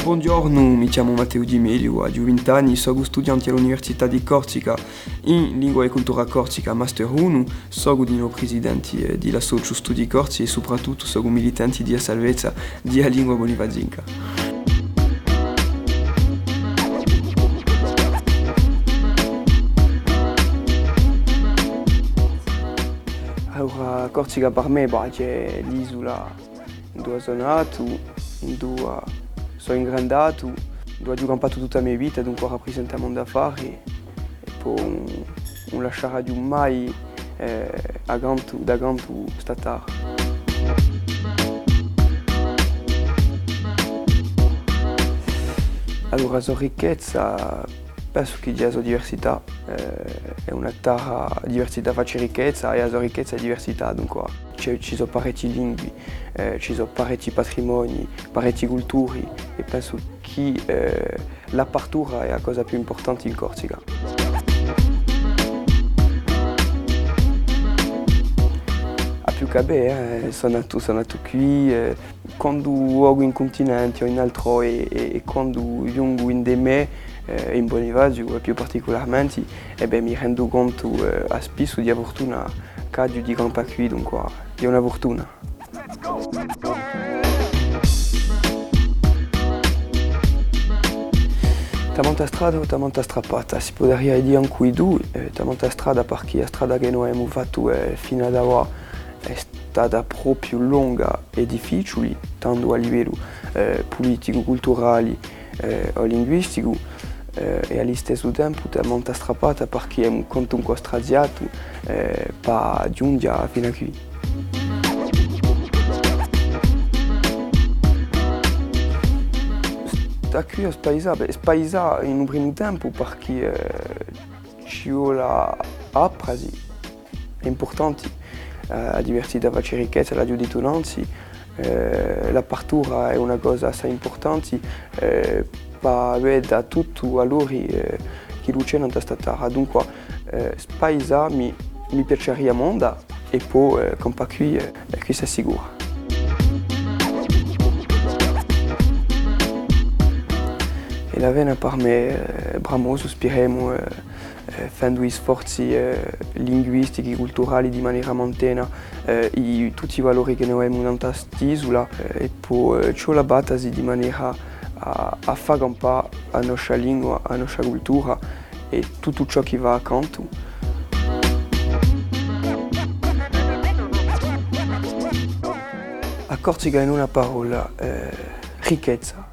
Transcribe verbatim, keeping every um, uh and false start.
Bonghjornu, mi chjamu Matteu Di Meglio, aghju vint'anni, socu studianti à l'Università di Corsica in lingua è cultura corsica, Master unu, socu dinò presidenti, eh, di l'associu Studii Corsi è suprattuttu socu militanti di a salvezza di a lingua bunifazinca. Allora, Corsica per mè, bah, hè l'isula induva sò natu, induva sò ingrandatu, induva aghju campatu tutta a me vita, dunque raprisenta mondu à fà, è po ùn, ùn lasciaraghju mai, eh, accantu, da cantu sta tarra. Allora, a so ricchezza, pensu chì ghjè a so diversità, eh, hè una tarra, diversità face ricchezza, è a so ricchezza hè diversità, dunque. Ci, ci sò parechji lingui, eh, ci sò parechji patrimonii, parechji culturi, è pensu chì, eh, l'apartura hè a cosa più impurtanti in Corsica. A più chè bè, eh, sò natu, sò natu quì, eh, quandu vogu in cuntinenti o in altrò è, è, è quandu ghjungu ind'è mè, eh, in Bunifaziu, è più particularmenti, è bè, mi rendu contu, eh, à spissu di a furtuna ch'aghju di campà quì, dunque, hè una furtuna. Tamanta strada o tamanta strappata? Si pudaria dì ancu i dui, eh, tamanta strada, parchì a strada chì no emu fattu, eh, finu ad avà hè stata propiu longa è difficiuli, tandu à livellu, eh, puliticu, culturali, eh, o linguisticu, eh, è à listessu tempu tamanta strappata, parchì emu quantunque straziatu, eh, pà ghjunghja finu à quì. Stà quì o spaisà? Bè, spaisà in un primu tempu, parchì, eh, ci vole à aprasi. Hè impurtanti, eh, a diversità face ricchezza, l'aghju dittu nanzi, eh, l'apartura hè una cosa assai impurtanti, eh, pà veda tuttu l'ori, eh, chì lucenu in sta tarra. Dunque, eh, spaisà mi, mi piaceria monda, è po, eh, campà quì, eh, quissa hè sicura. È l'avvene per mè, eh, bramosu, spiremu, eh, eh, fendu i sforzi, eh, linguistichi, culturali di manera à mantena, eh, i, tutti i valori chì no emu nant'à st'isula, eh, è po, eh, ci vole à battasi di manera à, à fà campà a noscia lingua, a noscia cultura è tuttu ciò chì và accantu. A Corsica in una parolla, eh, ricchezza.